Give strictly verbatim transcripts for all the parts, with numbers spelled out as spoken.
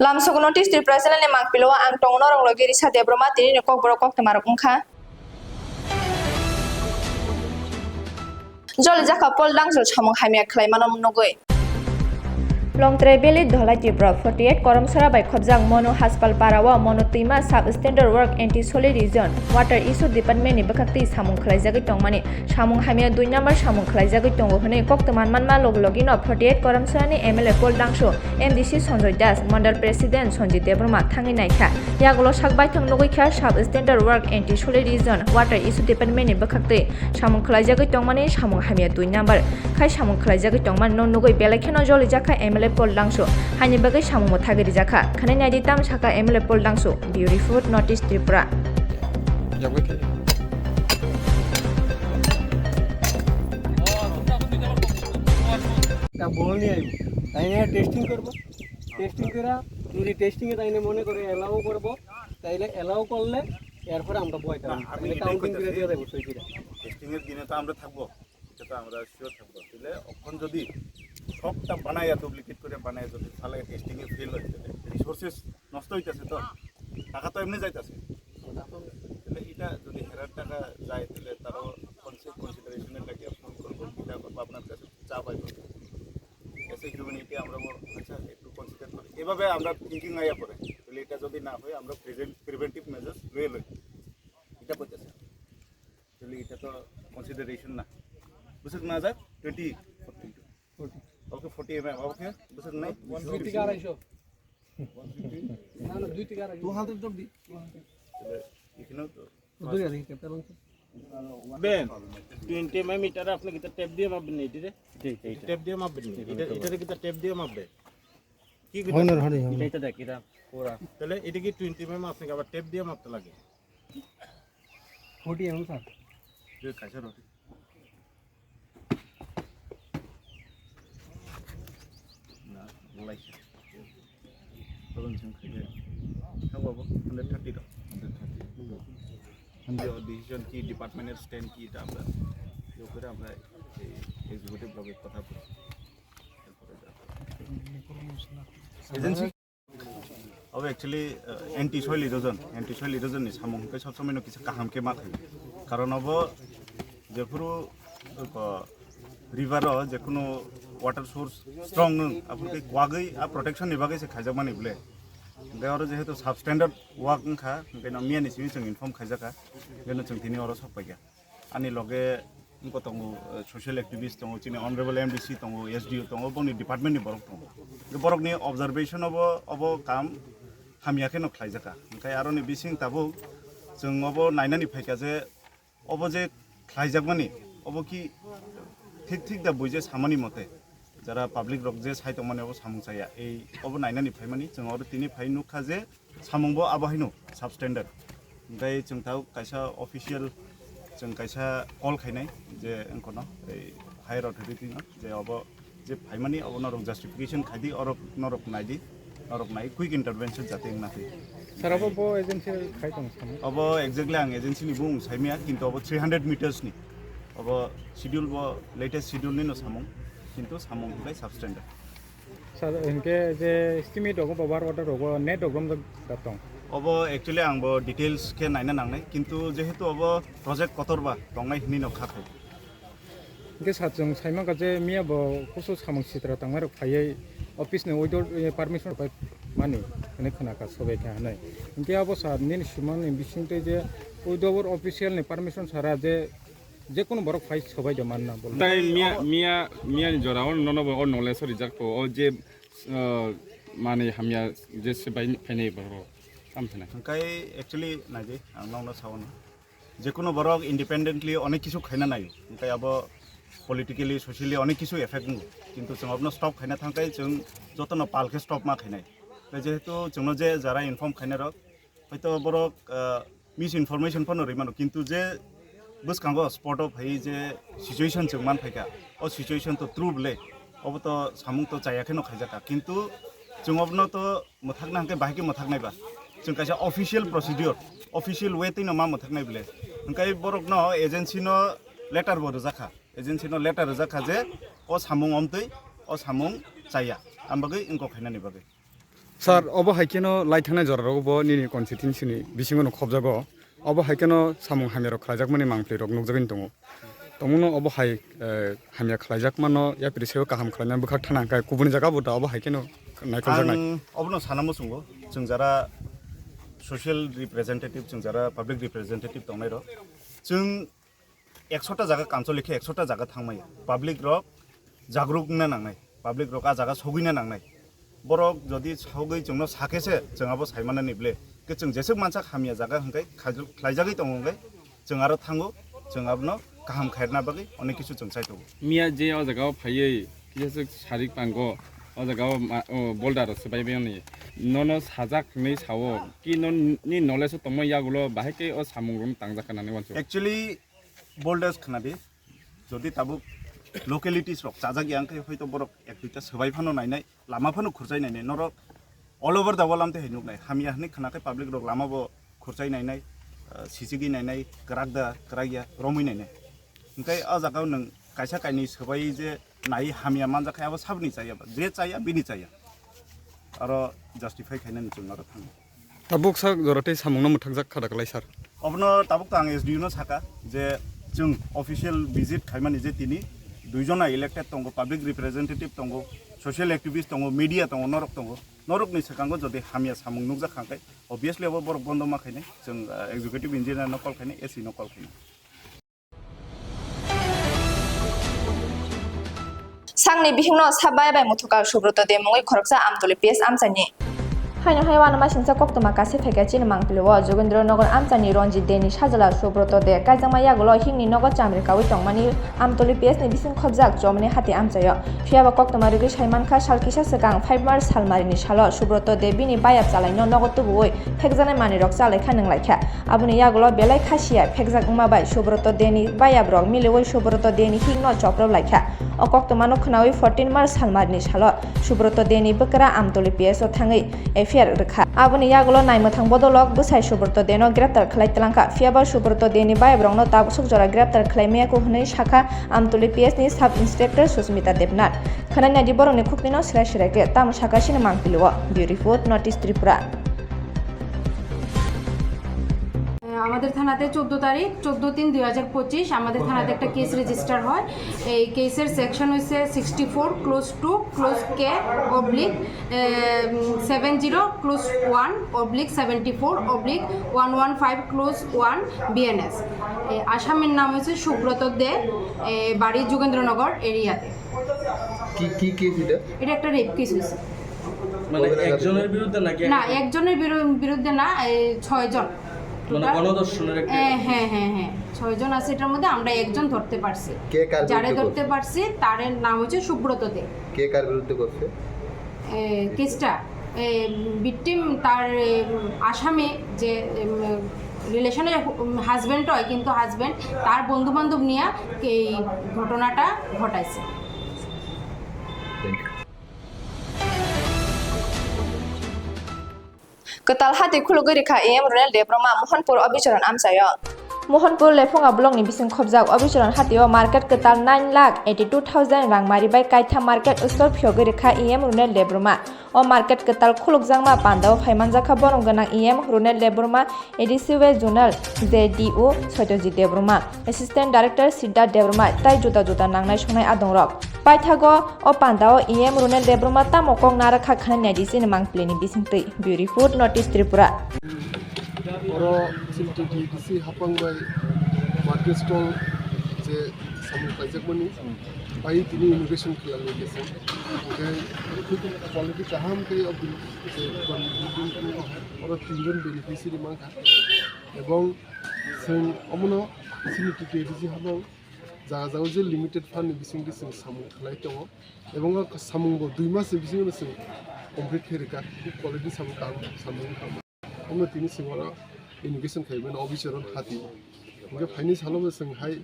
Tamsuk notice Tripura channel ni mangpilo ang tongo norok logi Risa Debbarma tini ni kokborok koktwma rok wngkha. Joli jakha Paul Dangso samung hamya khlai mano nugwi. Longtrai Valley Dholai Tripura forty eight Koromsora bai khobjak Monu Haspal Para o Monu Twima Sub Standard Work Anti Solid Region Water Issue Department ni bwkhak twi samung khlaijagwi tongmani samung hamya dui number samung khlaijagwi tongo hwnwi koktwma manma log logino forty eight Koromsora ni M L A Paul Dangso, M D C Sanjoy Das, Mandal President Sanjit Debbarma thangwi naikha. Yagulo sak baithang nugwi kha Sub Standard Work Anti Solid Region Water Issue Department ni bwkhak twi samung khlaijagwi tongmani samung hamya dui number khai samung khlaijagwi tongmani no nugwi belai kheno joli jakha M L A Paul Dangso haini bagwi samung mwthagwi rijakha. Khwnai naidi tamo sakha M L A Paul Dangso. Bureau Report, Notice Tripura. এটা বল নিয়ে আইব, তাই নিয়ে টেস্টিং করবো। টেস্টিং করে যদি টেস্টিং এ তাই নিয়ে মনে করে অ্যালাউ করবো, তাইলে অ্যালাউ করলে এরপরে আমরা বয় না, আপনি তাহলে এটাই কাউন্টিং করে কইতেছেন। দিয়ে দেবো সই করে। টেস্টিং এর দিনে তো আমরা থাকবো, এটা তো আমরা শিওর থাকবো। তাহলে এখন যদি সবটা বানাইয়া ডুপ্লিকেট করে বানাইয়া যদি তাহলে টেস্টিং এ ফেল হয়, তাহলে রিসোর্সেস নষ্ট হইতাছে তো, টাকা তো এমনি যাইতাছে। তাহলে এটা যদি হেরার টাকা যায়, তাহলে তারও কনসিডারেশনের লাগে ফোন করবো, কিতা করবো, আপনার কাছে চা পাইবো। এসে হিউম্যানিটি আমরা বল, আচ্ছা, একটু কনসিডার করি। এভাবে আমরা থিঙ্কিং আইয়া পড়ে। তাহলে এটা যদি না হয়, আমরা প্রিভেন্টিভ মেজার্স লয়ে লই। এটা করতেছে। তাহলে এটা তো কনসিডারেশন না। বুঝছেন না, যাক টোয়েন্টি, ওকে, ফর্টি এমএম, ওকে, বুঝছেন নাই? দুই থেকে আড়াইশো। না, না, দুই থেকে আড়াইশো। টু হান্ড্রেড অবধি। তাহলে এখানেও তো ধরে রাখি, ক্যাপটা long. Ben, twenty mm meter আপনি কিতা টেপ দিয়ে মাপবেন নি এটারে? এটা, এটা। টেপ দিয়ে মাপবেন নি? এটা, এটারে কিতা টেপ দিয়ে মাপবে? কি কিতা? Honor, Honor, Honor. এটা, এটা দেখ, এটা পুরা। তাহলে এটা কি টোয়েন্টি এমএম আপনাকে আবার টেপ দিয়ে মাপতে লাগে? Forty MM, sir. যে কাছে রটে। না, বলাই। তখন তুমি খাইলে। খাবো, হান্ড্রেড থার্টি দাও। Hundred thirty. আমরা ডিসিশন কি, ডিপার্টমেন্টের স্ট্যান্ড কি, এটা আমরা ইয়ে করে আমরা এই এক্সিকিউটিভ ভাবে কথা বলি। Agency Obo actually, uh, anti soil erosion, anti soil erosion ni samung hwnkhe sob somoi no kisa kaham khe ma khaio. Karon obo jephuru, uh, river o jekunu water source strong wng, aphuru khe kwagwi a protection ni bagwi se khaijakmani bwle. Hwnkhe oro jehetu substandard work wngkha, hwnkhe no miya ni simi chwng inform khaijakha, hwnkhe no chwng tini oro sok paikha. Ani loge wngkha tongo, eh, social activist tongo, chini honorable M D C tongo, S D O tongo, boni department ni borok tongo. Borokni observation obo, obo kam hamya kheno khlaijakha. Hwnkhe aroni bising tabuk chwng obo nainani phaikha je obo je khlaijakmani, obo ki thik thik da buije samani mote. Jara public rok je sai tongmani obo samung chaya, ei obo nainani phaimani, chwng oro tini phai nukha je samung bo abo haino substandard. Hwnkhe chwng tau kaisa official, chwng kaisa call khainai je wngkhono, ei higher authority no, je obo je phaimani obo norok justification khaidi, orok norok naidi, norok nai quick intervention jate wngna thwi. Sir, obo bo agency khai tong samung? Obo exactly ang agency ni bung saimaya, kintu obo three hundred meters ni. Obo schedule bo latest schedule ni no samung, kintu samung hwnkhe substandard. Sir, hwnkhe je estimate rogo, power order rogo, net rogo romjak da tong? Obo actually ang bo details khe naina nangnai, kintu jehetu obo project kotor ba tongnai hinwi no kha khai. Hwnkhe sir, chwng sai mankha je miya bo kusu samung sitra tangmani rok phaiwi office ni order, eh, permission pai mani hinwi khna kha sobai kha hinwi. Hwnkhe abo sir nini swimani bisingtwi je without official ni permission sara je Jekunu borok phai sobai de manna bolo. Tai miya, miya, miya ni jora o nono bo o knowledge o rijak to o je, ah, mani hamya je se bai phainai borok. Kam phainai. Hwnkhe actually naidi ang nokno saono. Jekunu borok independently onek kisu khaina naio. Hwnkhe abo politically, socially onek kisu effect wngo. Kintu chwng abono stop khaina thangkhe chwng jotono pal khe stop ma khainai. Tei jehetu chwngno je jara inform khainai rok, Hoito borok, ah, misinformation phano rwi mano, kintu je bwskango spot o phai je situation chwng man phaikha, o situation to true bwle, obo to samung to chaya kheno khaijakha, kintu chwng obono to mwthakna hwnkhe bahai khe mwthaknai ba, chwng kaisa official procedure, official way twino ma mwthaknai bwle, hwnkhe borokno agency no letter bo rwjakha, agency no letter rwjakha je o samung omtwi o samung chaya, ang bagwi wngkok khainani bagwi. Sir, obo hai kheno lai thangnai jora rogo bo nini constituency ni bisingo no khobjago. Obo hai kheno samung hamya rok khlaijakmani mangpli rok nukjagwi tongo. Tongmano obo hai, eh, hamya khlaijakmano yapri seo kaham khlaina bwkhak thana hwnkhe kubuni jaga bo da obo hai kheno naikholjaknai. Ang obono sana muchungo, chwng jara social representative, chwng jara public representative tongnai rok, chwng ekshota jaga kancholi khe ekshota jaga thangmaya. Public rok jagruk wngna nangnai, public rok a jaga sogwina nangnai. Borok jodi sogwi chwngno sakhe se chwng abo saimanani ble. Khe chwng jeswk mansak hamya jaga hwnkhe khaijak-, khlaijagwi tongo hwnkhe chwng aro thango, chwng abono kaham khairna bagwi onek kisu chwng chai tongo. Miya je o jaga o phaiwi kisa swk sarik pango, o jaga o ma-, o boulder rok swbai bai oni. Nono sajak hinwi sao, ki noni knowledge o tongma yagulo bahai khe o samung rok tangjak kha nani wansuk. Actually, boulders khna di, jodi tabuk localities rok chajak ya, wngkhe hoito borok ek duita swbai phano nainai, lama phano khurchai nainai. Norok all over the world amtwi hai nuknai, hamya hwnwi khna khe public rok lama bo khurchai nainai, ah, sichigwi nainai, kwrak da, kwrak ya, romwi nainai. Hwnkhe o jaga o nwng kaisa kainwi swbai je nai hamya manjak khe abo saboni chaya ba, je chaya bini chaya. Aro justify khainani chwng aro thango. Tabuk sak jora tei samungno mwthakjak kha da kwlai sir. Obono tabuk to ang S D O no saka je chwng official visit khaimani je tini duijona elected tongo, public representative tongo, social activist tongo, media tongo, norok tongo. Norokni swkango jodi hamya samung nukjak kha khe, obviously abo borok bondo ma khainai, chwng, ah, executive engineer no call khainai, A C no call khainai. Sangni bihikno sabai bai muthukar Subroto de mungwi khoroksa Amtoli P S amchaini. Haino hai uanama singcha koktwma kasi phaikha chini mangpili o Jogendra Nagar amchaini Ranjit de ni sajwla Subroto de kaijakma yagulo himni nogo chamri kaui tongmani Amtoli P S ni bising khobjak Chomani hati amchaio. Phiyaba koktwma rigwi saimankha sal kisa swkang five March salmarini salo Subroto de bini bayap chalaino nogo tubuwi phekjaknai manwirok chalaikha nwnglaikha. Aboni yagulo belai khasiya phekjak wngma bai Subroto Deni bayabrok miliwi Subroto Deni hikno choprop laikha. O koktwmano khwnawi fourteen March salmarini salo Subroto Deni bwkra Amtoli P S o thangwi F I R rwkha. Aboni yagulo naimwthang bodolok bwsai Subroto Deno greptar khlai twlangkha. Phiyaba Subroto Deni bayabrokno tabuk suk jora greptar khlai maya kho hwnwi sakha Amtoli P S ni Sub Inspector Susmita Debnath. Khwnai naidi borokni khuknino swrai swrai khe tamo sakha sini mangpili o. Bureau Report, North East Tripura. আমাদের থানাতে চোদ্দ তারিখ, চোদ্দ তিন দুই হাজার পঁচিশ, আমাদের থানাতে একটা কেস রেজিস্টার হয়। এই কেসের সেকশন হচ্ছে sixty four close two close কে oblique seven zero close one oblique seventy four oblique one one five close one BNS. আসামির নাম হচ্ছে সুব্রত দে, এ, বাড়ি যোগেন্দ্রনগর এরিয়াতে। কি কি কেস এটা? এটা একটা রেপ কেস হয়েছে। মানে একজনের বিরুদ্ধে নাকি না, একটা একজনের বিরু-, বিরুদ্ধে না, এই ছয়জন। মানে টোটাল গণধর্ষণের একটা হ্যাঁ, হ্যাঁ, হ্যাঁ, হ্যাঁ। ছয়জন আছে এটার মধ্যে, আমরা একজন ধরতে পারছি। কে কার যারে বিরুদ্ধে ধরতে করছে? পারছি, তার নাম হচ্ছে সুব্রত দে। কে কার বিরুদ্ধে করছে? এ, কেসটা, এ, ভিকটিম তার, এ, আসামি যে, এম, রিলেশনের হাজবেন্ড হয়, কিন্তু হাজবেন্ড তার বন্ধু বান্ধব নিয়ে এই ঘটনাটা ঘটাইছে। Thank you. Kwtal hati khulugwi rikha E M Runel Debbarma Mohanpur Obicharan amchaio. Mohanpur Lephunga blockni bising khobjak Obicharan hatio market kwtal nine lakh eighty two thousand rang mari bai kaitha market store phiyogwi rikha E M Runel Debbarma. O market kwtal khulukjakma pandao phaimanjakha borom gwnang E M Runel Debbarma, A D C West Zonal, J D O Satyajit Debbarma, Assistant Director Siddharth Debbarma tai juda juda nangnai songnai adongrok. Paithago o pandao E M Runel Debbarma tamo kok narwkha khwnai naidi chini mangpilini bisingtwi. Bureau Report, North East Tripura. Oro chini T T D C hapang bai market stall je samung kaijakmani bai tini inauguration khlailaikha. Hingke quality kaham khe o bil-, je oro tinjon beneficiary mankha. Ebong chwng omono chini T T D C hapang jaga jaga je limited fund ni bisingtwi chwng samung khlai tongo. Ebong o samung bo dui mas ni bisingo chwng complete khe rwkha, quality samung kaham samung wngkha. Omo tini chwng oro inauguration khaimani office oro hati. Hingke phaini salo bo chwng hai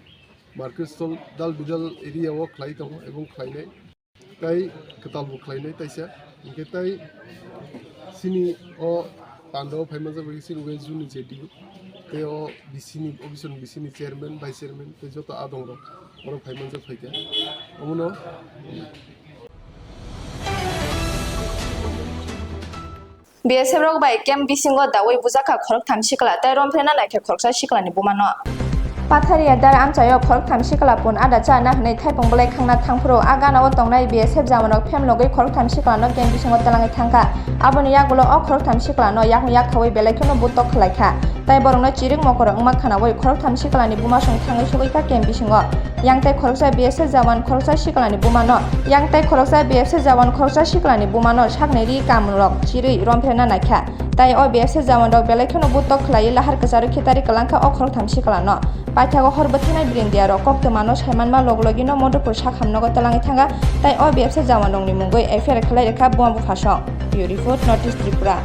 market stall dal bidal area o khlai tongo ebong khlainai. Tai kwtal bo khlainai taisa. Hingke tai chini o pandao phaimanjak bai chini West Zone ni J D O. Tei o D C ni office ni D C ni chairman, vice chairman tei joto adongrok oro phaimanjak phaikha. Omono. B S F rok bai camp bisingo dawi bujakha khoroktham sikla tei romphre na naikha khoroksa siklani bumano. Patharia dar amchaio khoroktham sikla pun ada chana hwnwi thaipung belai khangna thangphuru a ganao tongnai B S F jawanrok phemlogwi khoroktham siklano camp bisingo twlangwi thangkha. Aboni yagulo o khoroktham siklano yakung yak khaui belai kheno butok khlaikha. Tai borokno chirik mokoro wngma khanaui khoroktham siklani bumasong thangwi sogwi kha camp bisingo. Yang tai khoroksa B S F jawan khoroksa siklani bumano, yang tai khoroksa B S F jawan khoroksa siklani bumano sakni ri kamrok chirwi romphre na naikha. Tai o B S F jawanrok belai kheno butok khlaiwi lahar kwcharo khitari kwlangkha o khoroktham siklano. Paithago hor bwthangnai brindiarok koktwmano saimanma log logino Madhupur sak hamnogo twlangwi thangkha, tai o B S F jawanrokni mungwi F I R khlai rwkha buma buphasong. Bureau Report, North East Tripura.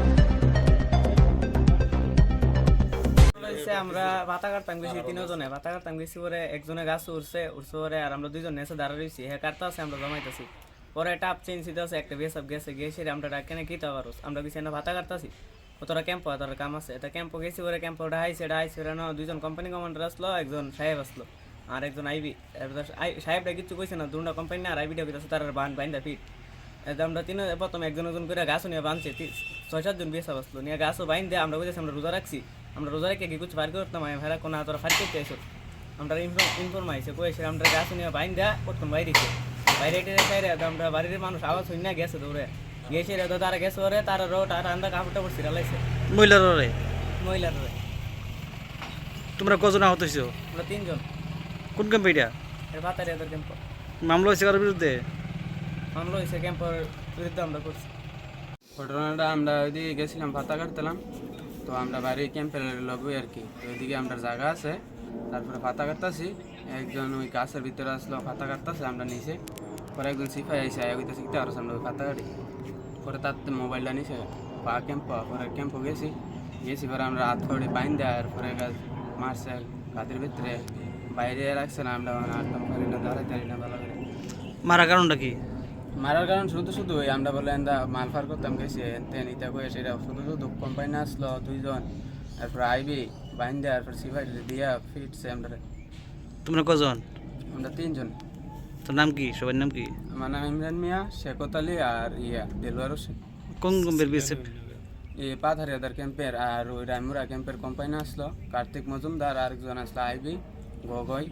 হইছে আমরা ভাতা কাটতাম গেছি তিনজনে, ভাতা কাটতাম গেছি পরে একজনে গাছ উঠছে, উঠছে পরে আর আমরা দুইজন নেচে দাঁড়া রইছি, হে কাটতে আছে আমরা জমাইতেছি। পরে টাপ চেঞ্জ হইতে আছে, একটা বিএসএফ গেছে, গিয়ে সেটা আমরা ডাক কেনে কিতা পারোস, আমরা গেছি না ভাতা কাটতাছি। ও তোরা ক্যাম্প, তোর কাম আছে, এটা ক্যাম্প গেছি পরে ক্যাম্প ডাহাইছে, ডাহাইছে পরে না দুইজন কোম্পানি কমান্ডার আসলো, একজন সাহেব আসলো, আর একজন আইবি। এবার আই-, সাহেবরা কিচ্ছু কইছে না, দুটা কোম্পানি না আর আইবিটা কইতাছে তারা বান বাইন্দা ফিট। এতে আমরা তিন, প্রথমে একজন একজন করে গাছও নিয়ে বানছে, তি-, ছয় সাতজন বিয়ে সাবাসলো নিয়ে গাছও বাইন দিয়ে আমরা বুঝেছি আমরা রোজা রাখছি, আমরা রোজা রেখে কি কিছু বার করতাম, আমি ফেরা কোনো তোরা ফাইট করতে এসো। আমরা ইনফর্ম আইসে কই এসে আমরা গাছও নিয়ে বাইন দেয়া কতক্ষণ বাইরে এসে বাইরে এসে বাইরে এসে আমরা বাড়ির মানুষ আওয়াজ শুনি না গেছে দৌড়ে গেছে রে তো তারা গেছে ওরে তারা রোড আর আন্দা কাপড় টাপড় ছিঁড়া লাইছে। মহিলার ওরে? মহিলার ওরে। তোমরা কজন আহত হইছো? আমরা তিনজন। কোন ক্যাম্প এটা? এটা ভাতারিয়াদের ক্যাম্প। মামলা হয়েছে কারোর বিরুদ্ধে? মামলা হয়েছে ক্যাম্পের বিরুদ্ধে আমরা করছি। ঘটনাটা আমরা ওইদিকে গেছিলাম পাতা কাটতেলাম, তো আমরা বাড়ি ক্যাম্পের লগে আর কি, তো ওইদিকে আমরা জায়গা আছে, তারপরে পাতা কাটতাছি, একজন ওই গাছের ভিতরে আসলো পাতা কাটতাছে, আমরা নিচে, পরে একজন সিপাহি আইসে আয়া কইতাছে কিতা আর আমরা ওই পাতা কাটি, পরে তার মোবাইলটা নিছে, পা ক্যাম্প, পরে ক্যাম্পও গেছি, গেছি পরে আমরা হাত ফাড়ি বাইন দেয়, আর পরে গাছ মারছে, গাছের ভিতরে বাইরে রাখছে না, আমরা আর তো পারি না, দাঁড়াই পারি না ভালো করে। মারার কারণটা কি? মারার কারণ শুধু শুধু ওই আমরা বলে এন্দা মালফার করতাম গেছি, তেন ইতা কয়ে সেটা শুধু শুধু কোম্পানি আসলো দুইজন, তারপর আইবি বাইন্দা, তারপর সিপাই দিয়া ফিটছে আমরা। তোমরা কজন? আমরা তিনজন। তোর নাম কি? সবার নাম কি? আমার নাম ইমরান মিয়া, শেকত আলী আর ইয়া দেলোয়ার হোসেন। কোন কোম্পানির বিএসএফ? এই পাথারিয়াদার ক্যাম্পের আর ওই রায়মুরা ক্যাম্পের কোম্পানি আসলো, কার্তিক মজুমদার আর একজন আসলো আইবি গগৈ।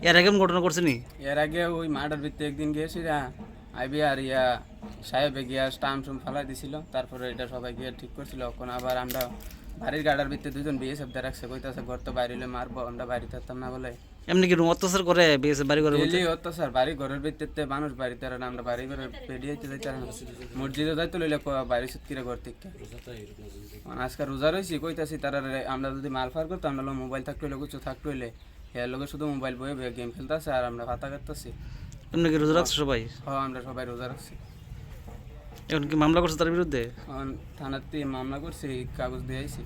এর আগে এমন ঘটনা করছে নি? এর আগে ওই মার্ডার ভিত্তি একদিন গিয়েছিরা আইবি আর ইয়া সাহেবে গিয়া স্টাম্প টুম ফালাই দিছিল, তারপরে এটা সবাই গিয়ে ঠিক করছিল। এখন আবার আমরা বাড়ির গাড়ার ভিতরে দুজন বিএসএফ দিয়ে রাখছে, কইতাছে ঘর তো বাইরে হইলে মারবো, আমরা বাইরে থাকতাম না বলে। এমনি কি রুম অত্যাচার করে বিএসএফ বাড়ি ঘরের মধ্যে? ডেইলি অত্যাচার, বাড়ি ঘরের ভিতরে মানুষ বাড়ি তারা না, আমরা বাড়ি ঘরে বেরিয়ে হইতে যাইতাম না। মসজিদে যাইতে লইলে কো-, বাইরে সুতকিরে ঘর থেকে। মানে আজকে রোজা রয়েছি, কইতাছি তারা রে, আমরা যদি মাল ফার করতাম, আমরা মোবাইল থাকতে হইলে কিছু থাকতে হইলে এর লগে শুধু মোবাইল বয়ে বয়ে গেম খেলতাছে আর আমরা ভাতা কাটতাছি। এমনি কি রোজা রাখছো সবাই? হ্যাঁ, আমরা সবাই রোজা রাখছি। এখন কি মামলা করছে তার বিরুদ্ধে? এখন থানাতে মামলা করছি, কাগজ দিয়ে আইছি।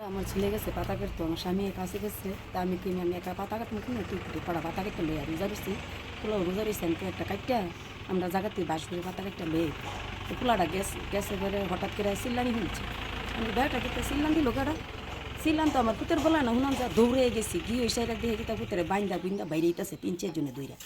আমার ছেলে গেছে পাতা কাটতো, আমার স্বামী কাছে গেছে, তা আমি কিনে আমি একটা পাতা কাটতাম কিনে তুই তুই পাড়া পাতা কাটতে লই আর রোজা রয়েছি, পুরো রোজা রয়েছে আমি তো একটা কাটটা আমরা জায়গাতে বাস করে পাতা কাটতে লই। তো পোলাটা গেছে, গেছে করে হঠাৎ করে চিল্লানি শুনছি। আমি বেটা দিতে চিল্লান দিল কেডা? চিল্লান তো আমার পুতের বলা না, হুনান যা দৌড়ে গেছি, গিয়ে ওই সাইডে দিয়ে কিতা পুতরে বাইন্দা বুইন্দা বাইরে আইতাছে তিন চার জনে দৌড়া।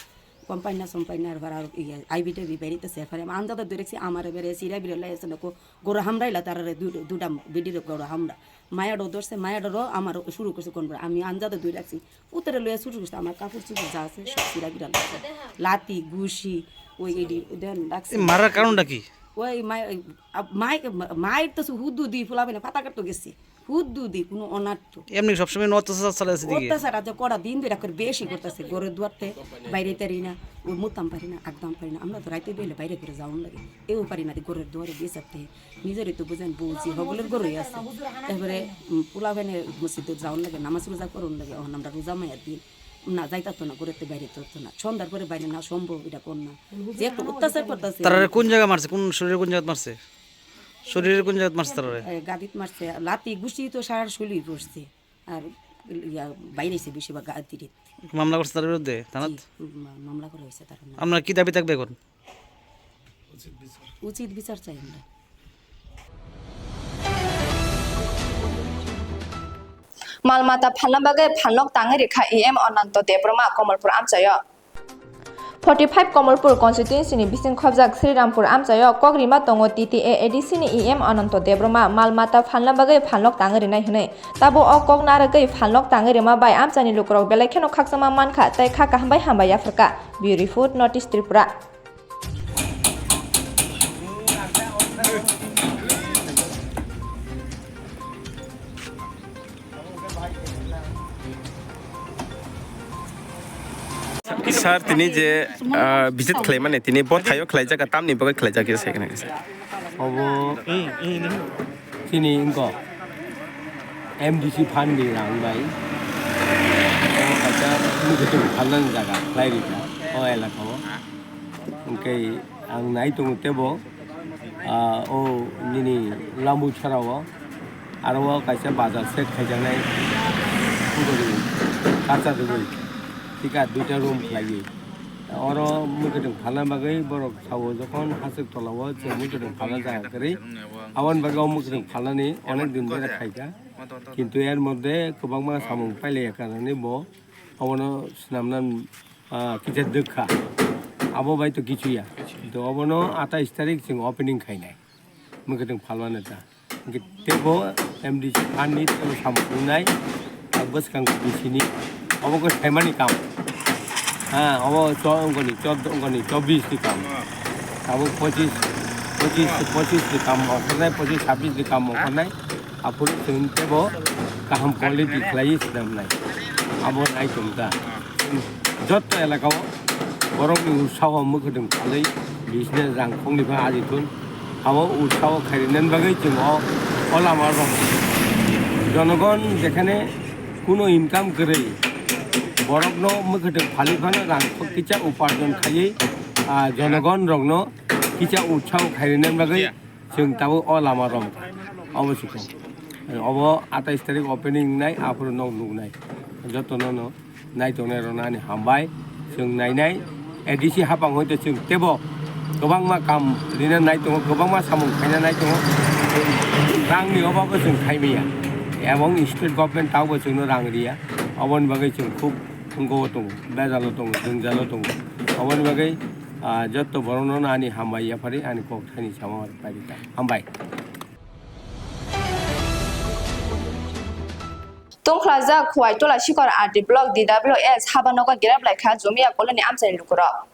কোম্পানি না সোম্পানি না, এবার আর ইয়ে, আইবি টাইবি বাইরে আইতাছে, এরপরে আমি আন্দাজে দৌড়েছি, আমার এবারে সিরা বিরে লাইছে না, গো-, গরু হামড়াইলা তারারে দু-, দুটা বিডির গরু হামড়া। মায়াডো ধরছে, মায়াডোরও আমার শুরু করছে কোন করে, আমি আন্দাজে দৌড়ে রাখছি। উত্তরে লইয়া শুরু করছে, আমার কাপড় চোপড় যা আছে সব সিরা বিরা লাগছে। লাতি, ঘুষি, ওই এডি, দেন রাখছে। এই মারার কারণটা কি? ওই মাই-, আ, মাই-, মায়ের তো হুদ্দু দি ফুলাবে না, পাতা কাটতো গেছে। হুদ্দু দি কোনো অনার্থ। এমনি সবসময় অত্যাচার চালাইছে দিকে? অত্যাচার আজ কটা দিন ধরে করে বেশি করতেছে। ঘরের দুয়ারতে বাইরে তারি না, ওই মুতাম পারি না, একদম পারি না। আমরা তো রাইতে বেলে বাইরে করে যাওয়ার লাগে। এও পারি না, ঘরের দুয়ারে দিয়ে যাতে। নিজেরই তো বুঝেন, বউ যে হগলের ঘরে আছে। তারপরে, উম, পোলা ভেনে মসজিদে যাওয়ার লাগে, নামাজ রোজা করার লাগে। এখন আমরা রোজা মায়ের দিন না যাইতাতো না, ঘরেতে বাইরে তো না। সন্ধ্যার পরে বাইরে না সম্ভব, এটা কোন না। যে একটু অত্যাচার করতেছে। তারা কোন জায়গা মারছে? কোন শরীরে কোন জায়গা মারছে? শরীরে কোন জায়গাত মারছে তারারে? এ, গাদিত মারছে, লাতি ঘুষি তো সারা শরীর পড়ছে। আর ইয়া, বাইরে এসে বেশিরভাগ গাদিত। মামলা করছে তার বিরুদ্ধে থানাত? জি, মা-, মামলা করা হয়েছে তার নামে। আপনার কি দাবি থাকবে এখন? উচিত বিচার চাই আমরা। Mal mata phalna bagwi phalnok tangwi rikha E M Ananto Debbarma Komolpur amchaio. Forty five Kamalpur constituency ni bising khobjak Srirampur amchaio kok rima tongo T T A A D C ni E M Ananto Debbarma mal mata phalna bagwi phalnok tangwi rinai hwnwi. Tabo o kok narwgwi phalnok tangwi rima bai amchaini lukurok belai kheno khakchangma mankha tei kha kaham bai hambai yapharkha. Bureau Report, North East Tripura. Sir, tini je, ah, visit khlaimani, tini bo thaio khlaijak, tamni bagwi khlaijak, ya, sai khna kisa. Obo chini wngkha M D C fund ni rang bai. Obo kaisa mukhutung phalnani jaga khlai rikha o elaka o. Hwnkhe ang nai tongo tebo, ah, o nini Lambuchara o, aro o kaisa bazar set khaijaknai, putoli kacha rwgwi, thika duita room khlaiwi. Oro mwkhwtwng phalna bagwi borok sao, jokhon haswk tola o chwng mwkhwtwng phalna jaga kwrwi, aboni bagwi o mwkhwtwng phalnani onek din bera khaikha, kintu er moddhe kwbangma samung pailaiya karone bo obono swnamna, ah, kisa dwkha. Abo bai to kichu ya. To obono atais tarik chwng opening khainai. Mwkhwtwng phalmani ta. Hwnkhe tebo M D C fund ni tebo samung wngnai. Ah, bwskang B C ni. Obo khe saimani kam. Ha, obo cho-, wngkoni, choddo wngkoni, chobbish ni kam. Abo pochis, pochis, pochis ni kam ongkhornai, pochis, chhabbish ni kam ongkhornai. Aphuru chwng tebo kaham quality khlaiwi swnamnai. Abo nai tongkha. Jotto elaka o borokni utsaho mwkhwtwng khalwi business rang khongni pha aji thun. Abo utsaho khairinaini bagwi chwng o, o lama rok. Jonogon jekhane kuno income kwrwi borokno mwkhwtwng phalwi phano rang kisa uparjon khaiwi, ah, jonogon rokno kisa utsaho khairinaini bagwi. Chwng tabuk o lama rok obo se kok. Obo atais tarik opening wngnai, aphuru nok nuknai. Jotono no nai tongnai rokno ani hambai. Chwng nainai A D C hapang hoite chwng tebo kwbangma kam rina nai tongo, kwbangma samung khaina nai tongo. Rangni obabo chwng khaimaya. Ebong state government tabukbo chwngno rang riya. Oboni bagwi chwng khub wngkho tongo, bejalo tongo, jwngjalo tongo. Oboni bagwi, ah, jotto borokno ani hambai yaphari ani kok thani sama pairika. Hambai. Tungkhlajak Khuaitola Sikhor R D block D W S habanogo gerep laikha Jumia colony amchaini lukurok.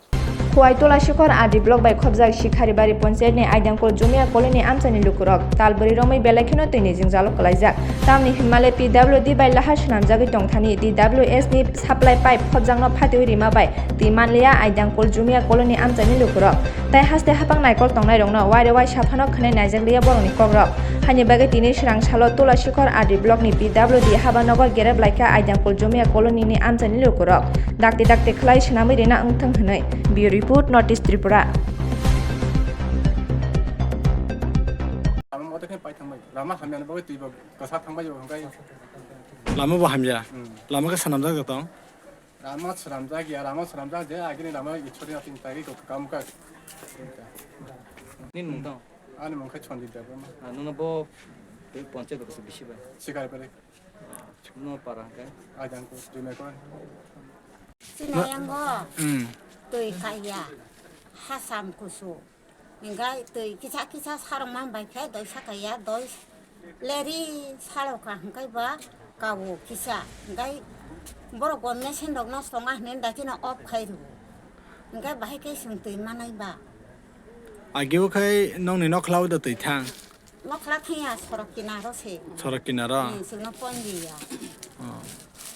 Khuaitola Sikhor R D block bai khobjak Sikharibari ponchayat ni Aidangkul Jumia colony amchaini lukurok talbwrwi romwi belai kheno twini jwngjalo kwlaijak. Tamni hinmale P W D bai lahar swnamjagwi tongthani D W S ni supply pipe khobjakno phatiwi rima bai twi manliya Aidangkul Jumia colony amchaini lukurok. Tai haste hapang naikol tongnairokno waire waisa phano khwnai naijakliya borokni kokrok. Haini bagwi tini swrang salo Tulasikhor R D block ni P W D habanogo gerep laikha Aidangkul Jumia colony ni amchaini lukurok. Dakti dakti khlai swnamwi rina wngthwng hwnwi. Bureau Report, North East Tripura. Lama moto khe pai thangbai. Lama hamya ni bagwi twi bo kwsa thangbai bo hwnkhe. Lama bo hamya. Hmm. Lama khe swnamjak tong. Lama swnamjak ya, lama swnamjak je agini lama ichori atin tagi ko kam ka. Ni nung tong? Ani mung khe Chondit Debbarma. Ah, nungno bo ponchayat ko bisi bai. Sikar kore. No para hwnkhe? Aidangkul, Jumekon. Sinayango. Hmm. Twi kaiya. Hasam kusu. Hingkai twi kisa kisa sarok man bai khe doi sakaiya, doi leri saloka hingkai ba kawo kisa. Hingkai borok gonne sen rok no songa hwnwi dakino off khai rwo. Hingkai bahai khe chwng twi manai ba. Agio khai nokni nokhlao da twi thang. Nokla thangya sorok kinaro se. Sorok kinaro? Hmm, sino point ya. Oh.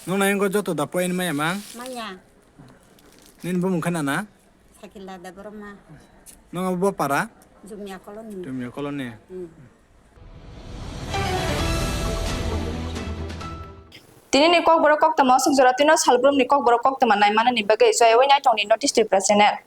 Nung nai wngkha joto da point maya mang? Maya. Nini bumung khana na? Sakila Debbarma. Nung abo bo para? Jumia colony. Jumia colony. Hmm. Tini ni kokborok koktwma aswk jora twino salbrumni kokborok koktwma naimanani bagwi joyawi naitongni North East Tripura channel.